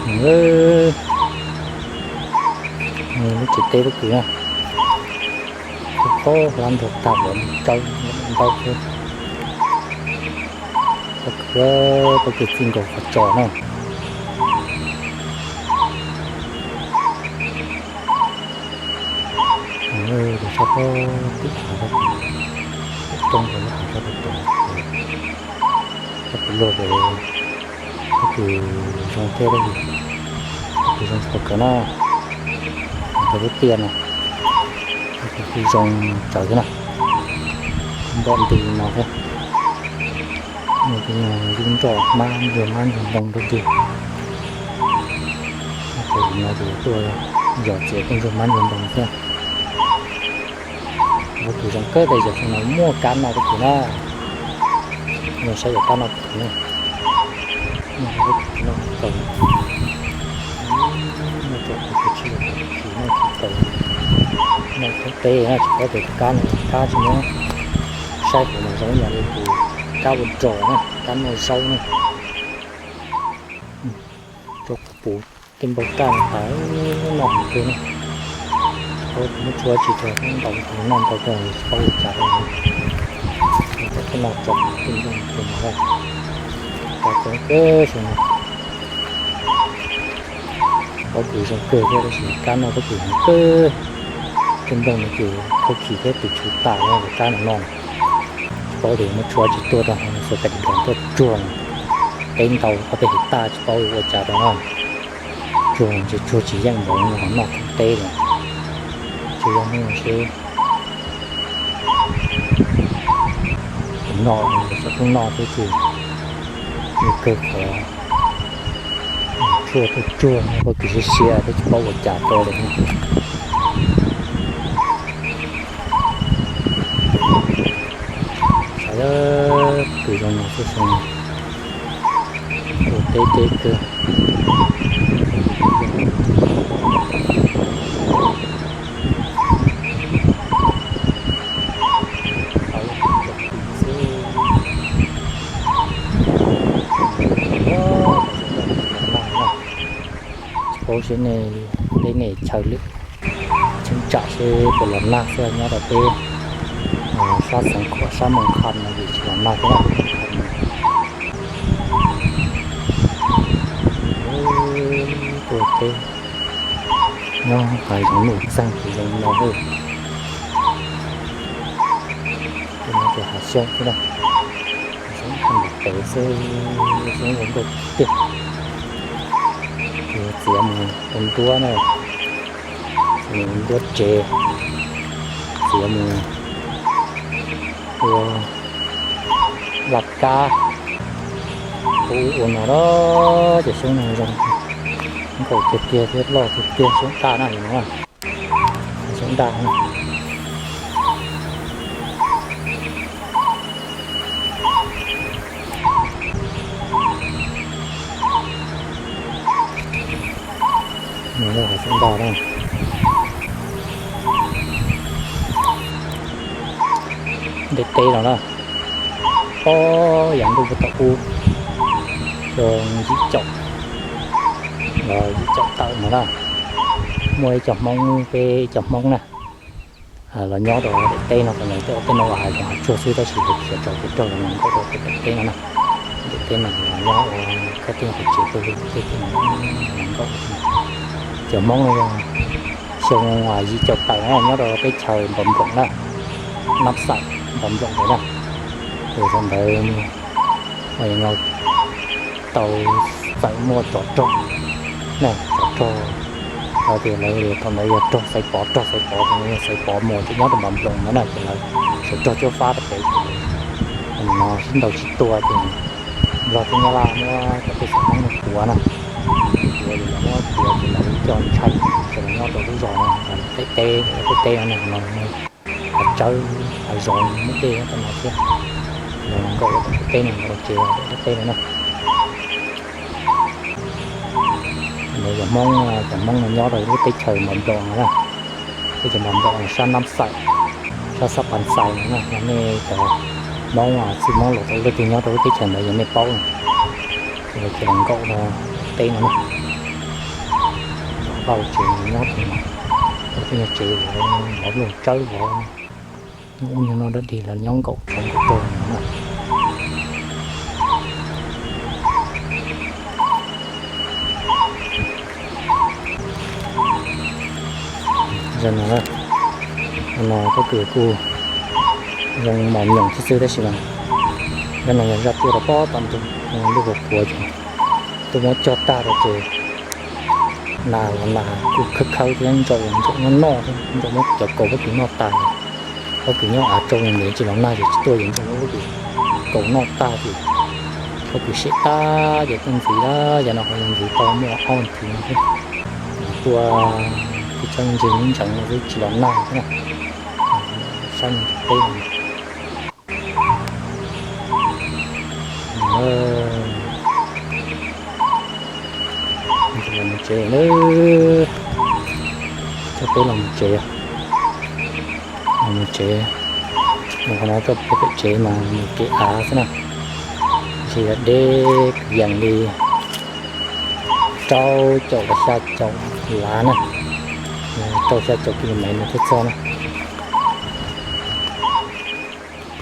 Lub tsev teb pob kws na, qhov hlab nrog tag los tsawb ntau xwb. Pob kws, pob kws txij nkaus qhov tsos na. Rau sab pob tim hav, tim roob rau lub hav sab tod tod ces pob kws luaj pem, pob kws zoo thiab tab sis pob kws zoo tsis tau kawg na. Rau lub tiaj no pob kws kuj zoo tsawv thiab na, npom nti no thiab. No ces yog yub nroj hmab ntsuag hmab ntsuag ntoo rau tig. Qhov zoov no ces yuav tuaj yos txiav tej ntsuag hmab ntsuag ntoo thiab. Pob kws zoo kawg, tej zaum xyoo no muaj kab noj pob kws na. Yog saib yog kab noj pob kws na. Noj pob kws tsis noj tsis kaus. Noj tso kuv tsis zoo, tsis noj tsis kaus. Noj thoob teb na, tsis paub tias tus kab no kab tsis muab saib hauv mas zoo ib yam li tus kab ua rog na, kab noj zaub na. Tso kuv puv tej npau raj no tas, noj heev kawg na. Tsis paub tias muab tshuaj tsis rau thiab, ntaus tau noj ntau kawg tsis paub ua cas rau na. Thaum twg noj tso tej nplooj tso no lawm, kab coob kawg xyoo no. Pob kws zoo kawg thiab tab sis kab noj pob kws heev kawg. Tej nplooj no ces khaub khim thiab pes tsawg tas na, kab no noj na. Tsis paub tias muab tshuaj tsis tuaj rau, xuas kas dis dos tuaj tsuag mas teb ntau ob peb hais taj tsis paub ua cas rau na. Tsuag ntses tsuag tsis yeej npaum no noj thoob teb li. Tsuas yog hnub no seb puas noj, tseem hnub noj thiab ces yuav kawg qhov tshuaj tuaj tsuag no, pob kws siab siab thiab tsis paub ua cas rau li na. Saib pob kws zoo no xwb xyoo no ua teb deb kawg. Pob kws kuj zoo, tau cov kws xwb. Tsis los nag na. Tsis paub seb nej teb nej chaw lwm cheeb tsam seb puas los nag xwb, nyob rau peb sab Xeev Khuam sab Moos Kham no ces tsis los nag thiab na, Moos Kham no. Tuaj teb nyob hav zoov nuj txeeg ces zoo no xwb. Ces no ces hav xyoob xwb na, hav xyoob haj npam qev xwb, xyoob zoo nkauj tiag. Ces yuav txiav mus ua nruab na, txiav mus ua nruab tsev, txiav mus ua laj kab. Ua ua no los cov xyoob no zoo nkauj tiag tiag thiab loj tiag tiag, xyoob daj na, no na, xyoob daj na. Nws loj hav xyoob daj na. Ntev teb no na, ob yav ntuj puag thaum ub, xyoo yim caum los yim caum tawm no na, muaj ib co Hmoob, peb ib co Hmoob na, los nyob rau daim teb no. Thaum ntawd tej ua tej no ua hav zoov hav tsuag xwb tab sis lawv khiav tso kev raug los los nkaum rau tej daim teb no na. Daim teb no los nyob ua khab tij qhov tsev pawg lug tej teb no, los nkaum rau tej no. Cov Hmoob no yog xyoo yim caum tawm na nyob rau teb chaws Npam Nploom na, Nab Xaim Npam Nploom ntawd na. Ces thaum ntawd ua no tau txawm muaj tsov rog na, tsov rog. Lawv tias lawv thaum ntawd yog rog Xaiv Pov, rog Xaiv Pov, thaum ntawd yog Xaiv Pov mus tseem nyob rau Npam Nploom ntawd na, ces lawv sawv rog cuab fab rau pem ces lawv ua no sib ntaus sib tua ces Nplog thiab Nyab Laj muab cov pej xeem Hmoob no puav na, puav ces lawv muab puav ces lawv coj ntshai khiav los nyob rau lub zos no, daim teb, daim teb no na, no muaj hav tsawb hav zoov muaj dej nyob tom no thiab. Ces lawv los nkaum rau daim teb no, lawv ua tsev rau daim teb no na. Thaum ntawd cov Hmoob, cov Hmoob no nyob rau lub teb chaws Npam Nploom no na, teb chaws Npam Nploom sab Nab Xaim, sab Xab Pas Xais no na. Yog nej cov Hmoob, txwj Hmoob los tau leej twg nyob rau lub teb chaws ntawd yog nej paub no. Ces lawv khiav los nkaum rau daim teb no na. Tau tsev nyob rau no, ua tej nyuag tsev uas mov nplooj tsawb vov, ub nyuag noj dab dig los nyob nkaum tsoov nkaum rog no na. Zaum no, zaum no pob kws kuj zoo mos nyoos xwb xwb tab sis mas zaum no yog zaj tuaj rau pob tom ntug, lub qhuav qhuav ces tuaj muab cog tag rau ces nas los nas kuj khawb khawb thiab, ntsaum los ntsaum noj noj thiab, ntsaum muab cov kaus pob kws noj tas ces pob kws nyob av tsau ntev tsis los nag ces tsis tuaj ces ntsaum muab pob kws kaus noj tag ces pob kws siav tag ces tuaj ntxiv lawm. Yav no ho yog ntxiv tau muaj ob ntxiv no xwb, tuaj tib tsob ntseeg ntseev no xwb tsis los nag thiab na. Saib nws tus teb no. Los mus tsev na, coj peb los mus tsev, los mus tsev, mus qhov no tso pem tsev mas mus kev av xwb na. Ntsis deb kwv yees li rau caum los xya caum lav na, rau xya caum kis lus mev ntawd thiaj txog na.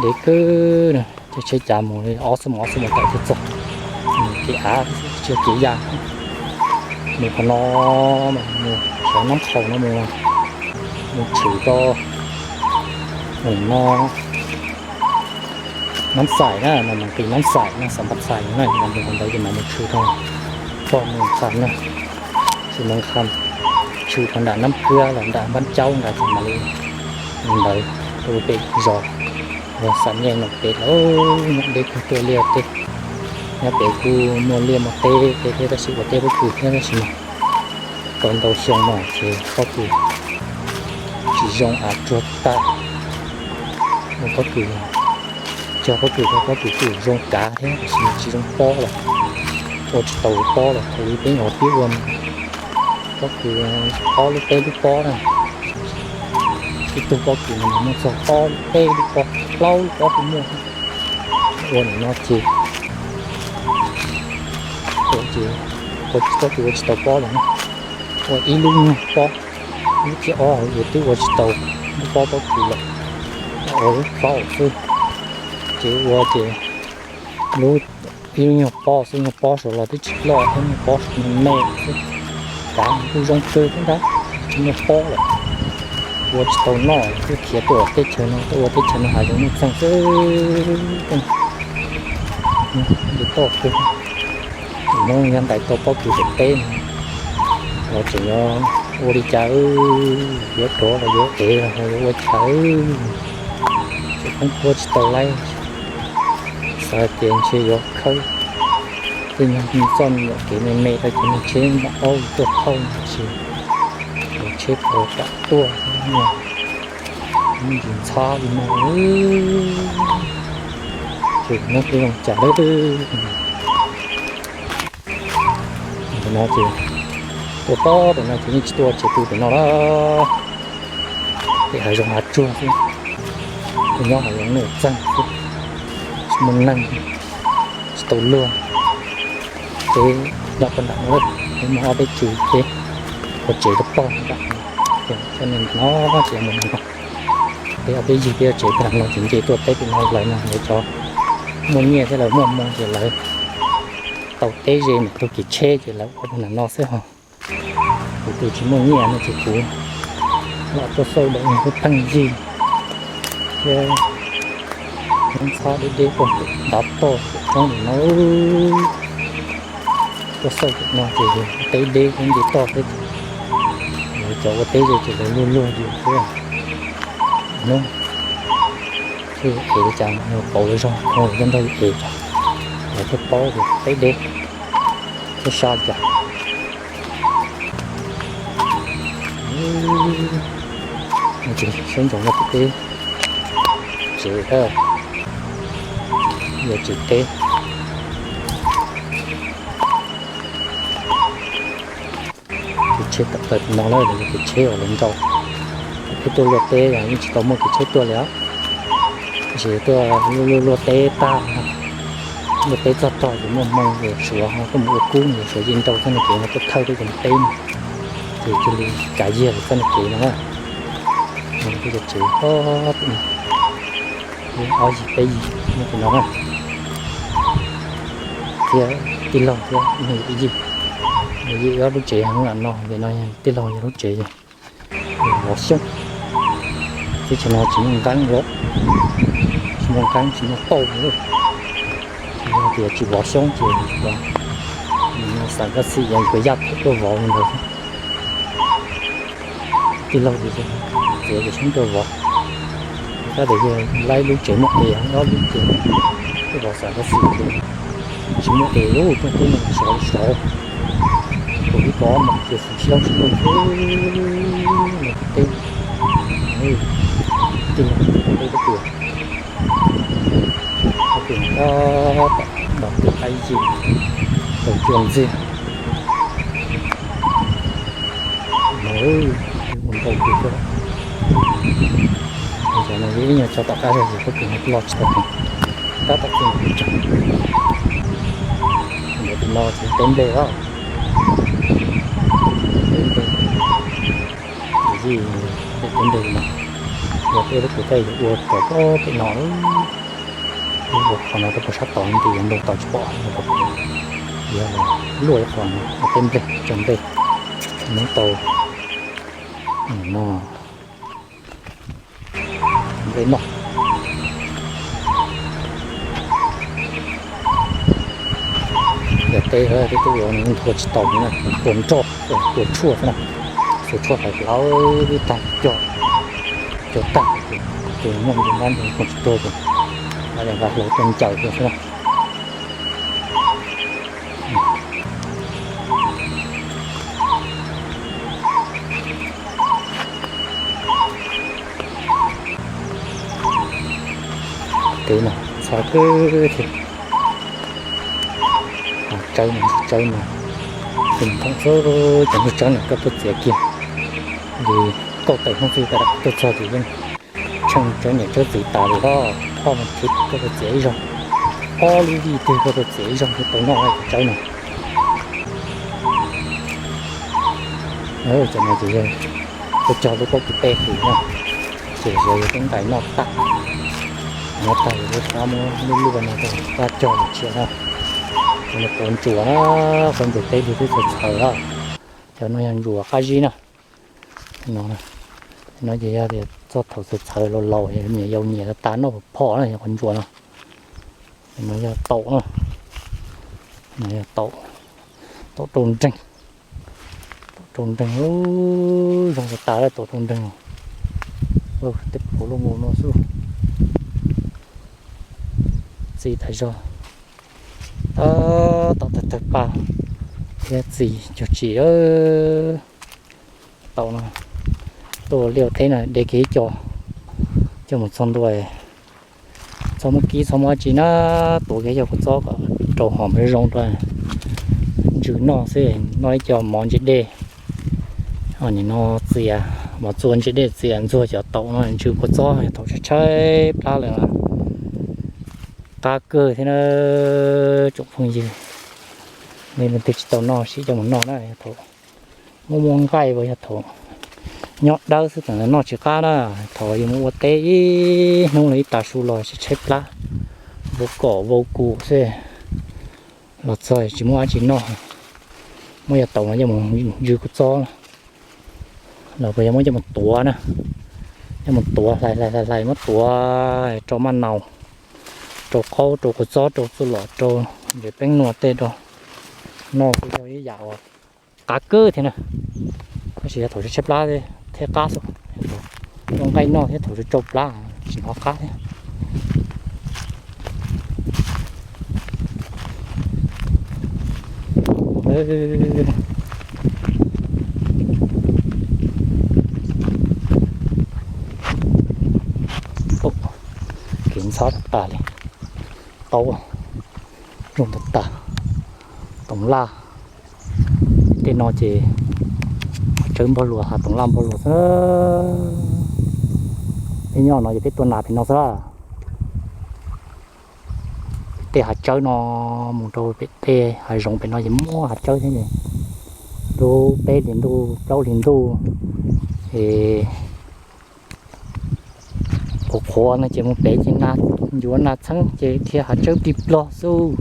Deb kawg na, caij tsheb cav mus li ob xuab moos ob xuab moos tawm thiaj txog. Kev av thiab xwb tsis yog kev yam thiab. Mus qhov no mas mus sawv Nab Qhaus no mus, mus tshwm rau ua li no Nab Xais na, mas mas nqis Nab Xais na, Xais Npab Xais no na, mas mus qhov ntawd ces mas mus tshwm rau pog Moos Kham na, tshwm Moos Kham, tshwm rau nram Nab Khwb los nram Npab Caub nrad ces mam li mus ntawd rau pem zos uas Xam Nyej no pem lawm. Nyob deb kawg tuaj liaj teb, nyob pem kuj muaj liaj muaj teb thiab tab sis ua teb pob kws thiab tab sis mas tau ntau xyoo no ces pob kws tsis zoo av tsuag tag. Ua pob kws, cog pob kws rau pob kws kuj zoo kav thiab tab sis mas tsis zoo pob lawm, ua tsis tau pob lawm. Thaum peb nyuam qhuav pib ua pob kws ob lub peb lub pob na, ib tug pob kws no mas muaj txog ob lub peb lub pob, plaub lub pob kuj muaj. Ua nim no ces ua ces ua tsis tau, ua tsis tau pob li na. Ua ib lub nyuag pob, lub thib ob hauv ces twb ua tsis tau lub pob pob kws lawm, ua lub plaub xwb. Ces ua ces lub, ib lub nyuag pob xwb, nyuag pob saud los twb tsis loj thiab, nyuag pob saud me me xwb. Kav kuj zoo kawg thiab ntag, tsis muaj pob lawm. Ua tsis tau noj, twb khiav tuaj teb chaws no, tuaj ua teb chaws no hav zoov nuj txeeg xwb. Nce toj kawg. Hnub nyob ntais tau pob kws pem teb no, los tseem yuav ua li cas, yuav dov los yuav ev los yuav ua chaw, tseem khoob khuab tsis tau laib. Xav tias ntshe yuav khawb tej nyuag txoj me nyuam kev me me rau ces niag tsheb mom aub tuaj thauj no tsis, cov tsheb puas kam tuaj, me ntsis ntxhab li no. Tseem hnub peb zoo cas lawm. Ntawm no ces tuaj pob pem no ces yeej tsis tuaj tsev pw pem no lawm. Pem hav zoov hav tsuag xwb, tuaj nyob hav zoov nuj txeeg xwb, tsis muaj neeg, tsis tau luag. Peb nyob rau nram no, peb muaj ob peb tswv peb ua tsev rau pog nram no, coj nej ntawm no ces mus no. Peb ob peb yig peb ua tsev pog nram no ces nce tuaj teb pem no lawm mas lawv cov muaj nyiaj thiab lawv muaj hmoo ces lawv tau teb ze ntawm tus kev tsheb ces lawv ua pog nram no xwb ho. Kuv tus tsis muaj nyiaj no ces kuv lam tuaj xauj daim niag lub pheej yig thiab hnub ntxhab deb deb tuaj ntav toj pem roob ntawm no. Tuaj xauj pem no ces yog teb deb thiab nce toj thiab ces lawv cov ua teb ze ces lawv luag luag yus xwb. Hnub thiaj yuav ev li cas mas yog pauv lawv zog khoo lawv coj nrog yus ev, lawv thiaj paub tias teb deb thiab sab li cas. Ces saib ntsoov no pem teb tsev, yog tsev teb. Kev tsheb tawm plaws tim no lawm, yog kev tsheb uas lawv nrau. Thaum peb tuaj luaj teb yeej tsis tau muaj kev tsheb tuaj li os. Ces tuaj luaj luaj teb tag, luaj teb txog tog ces muaj hmoo ces Suav ho tuaj mus ua kub ces Suav yeej nrau txoj niag kev no tuaj thawj peb cov niag teb no. Ces cia li kav yig lawv txoj niag kev no na. Peb cov tsev ob pem no, ob yig peb yig nyob pem no na. Thiab tij laug thiab ib yig, yig ob lub tsev no, pem no tij laug yog lub tsev vov xyoob. Teb chaws no tsis muaj nqeeb los, tsis muaj nqeeb tsis muaj tauj li. Tsis muaj tias tsis vov xyoob ces xav kab xim yog yuav yaj them tuaj vov li ntawd. Tij laug ces txiav cov xyoob tuaj vov. Tab tias yog laib lub tsev muaj es ob lub ces tuaj vov xav kab xim ces tsis muaj es, tuaj teb no sov li sov. Kaum ib kaum ob mas ces fwm siab sib luag xwb. No teb, tij laug teb pob kws, pob kws tab tom ntaus twg qaib yig, ntaus cua ntxiag. No, ua ntaus kws xwb. Cov no yog ib nyuag tso tom qab zog ces pob kws no loj tsis tau heev, tab tom txij mus tsawg. Ntawm tim no ces teb nplej os. Teb nplej, yij, teb nplej li no. Yog peb lub kws tej yog ua rau pem no, ua qhov no rau puag sab tod nti yog ntoo tod tsis pom ua rau pem. Yog luaj ib qho no ua teb nplej cog nplej, noob tau no nplej noj. Yog teb, teb tuaj ua no yeej nthua tsis tau li na, nthua nroj, nthua tshuaj xwb na. Xuas tshuaj hlawv hlawv tag cog, cog tag ces tus muaj ntsis nqab ntsis koom tsis tuag ces nqa hlau tuaj ncaws tuaj xwb na. Teb no ntxhov kawg thiab. Tsawb no, tsawb no, tus thoom xwb cov ntsug tsawb no koj tuaj txiav kiag li kaum tawm hnub xwb koj rov qab tuaj txog ces yeej tsheej tsawb niam tsawb txiv tas li os. Phoj mas thib koj tuaj txiav ib zaug, ob lub vij twg koj tuaj txiav ib zaug twb tau noj cov tsawb no. Cov no ces yog tuaj cog lub pob kws peb hlis na, ces yog yog tub nqaim noj tag, noj tag yog lub qab muab lub luaj no rau qab cog los tsiaj na. Cov no quav ntsuas na, quav ntsuas peb hlis twb txhawv txhawv na. Cov no yog ntsuas qab zib na. No, no ces yog tias txog thaum txhawv txhawv laus laus, nyias yau nyias tas noj phom na, yog quav ntsuas no. No yog taum na, no yog taum, taum rau nreeg, taum rau nreeg, zoo tas tas lawm taum rau nreeg. Tej phuv luaj nkaus no xwb. Txiv tas zog, tab tom tawg tawg pa thiab txiv cog tsis. Taum no tuaj ua liaj ua teb no de kiag ib co coj mus txog ntua, txhob muab kib txhob muab dab tsi na, tuav kiag cov kua txob kom rau hom zoo zoo rau ntsws noj xwb, noj ib co mov ntsis dej. Nim no txias mov txua ntsis dej txias ntxuag cov taum no ntsws kua txob, yog thaum tshaib tshaib plab lawm qab kawg thiab na tsoom phooj ywg. Nej leej twg tsis tau noj sim coj mus noj na, yog thaum muaj muaj nqaij uas yog thaum nyob dawb xwb tseem noj tsis qab na. Thaum yus mus ua teb ib hnub los ib tag su los tshaib tshaib plab, vau kom vau kus xwb, los txog tsis muaj dab tsi noj, muab cov taum no coj mus ntsws kua txob los puas yog muab coj mus tuav na, coj mus tuav hlais hlais hlais hlais muab tuav rau maj naus, rau qaub, rau kua txob, rau txuj lom, rau ntsev peeb nua tej rau noj kuj yog ib yam uas qab kawg thiab na. Tab sis yog thaum tshaib tshaib plab thiab qab xwb, muaj nqaij noj thiab thaum tsau plab tsis hnov qab thiab. Kev ntxhab tag tas li, taub zoo tag tas. Toov laj, tej no ces hav tsawb npog luas, hav toov laj npog luas xwb. Peb nyob no ces peb tuaj nas pem no xwb. Tej hav tsawb no mus rau pem tej hav zoov pem no ces muaj hav tsawb thiab. Lub peb hlis ntuj plaub hlis ntuj es qhuav qhuav no ces mus pem ces nas, ncuav nas txheeb ces dhia hav tsawb plig plog xwb.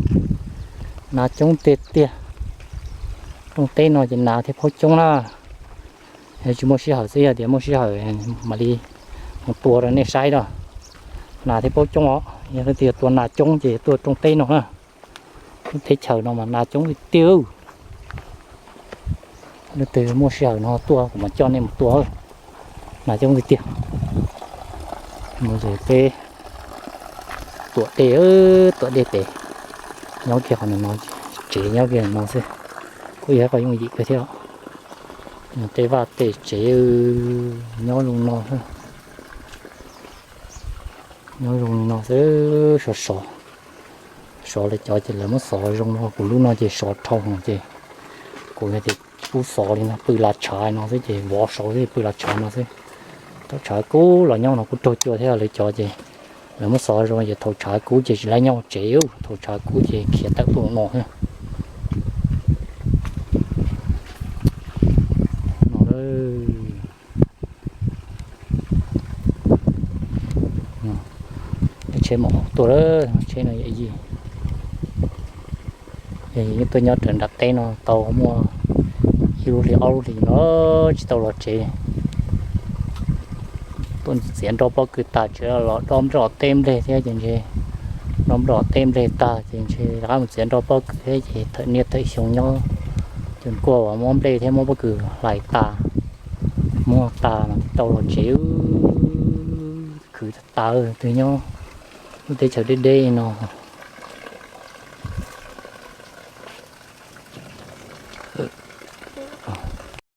Nas coob tiag tiag. Rooj teb no ces nas thiab phaub coob na. Yog tsis muaj sij hawm xwb, yog tias muaj sij hawm mam li mus tua rau nej saib na. Nas thiab phaub coob os, yog leej twg yog tua nas coob ces tuaj rooj teb no na. Lub teb chaws no mas nas coob tiag tiag. Leej twg muaj sij hawm no tuaj kuv mam coj nej mus tua. Nas coob tiag tiag. Mus ze peb tuam dej, tuam dej pem. Nyob kiag qhov no, tsev nyob kiag no xwb. Kuj yog qhov yooj yim kawg thiab. Tej vaj tej tsev nyob zoo no xwb. Nyob zoo li no xwb, sov sov. Sov lawv cov ces lawv muab xov zoo no, kuv lub no ces sov dhau no ces kuv yog tias pub xov li no pw las tshav no xwb ces vov saud xwb pw las tshav no xwb. Thaum tshav kub los nyob no kuj raug cua thiab, lawv cov ces lawv muab xov zoo ces thaum tshav kub ces tsis laib nyob tsev, thaum tshav kub ces khiav tawm tuaj no xwb. No, tsheb mam tuaj lawm, tsheb no yawm yij. Yog yus tuaj nyob rawv nram teb no tau muaj ib lub hlis ob lub hlis no tsis tau los tsev. Tuaj txiav nroj pob kws tas tsev los dob nroj teb nplej thiab ces ntshe dob nroj teb nplej tag ces ntshe rov qab mus txiav nroj pob kws thiab ces thawm niaj thawm xyoo nyob. Ces kuj muab nplej thiab muab pob kws hlais tas, muag tas mas thiaj tau los tsev. Khwv tas tas twg nyob lub teb chaws deb deb no.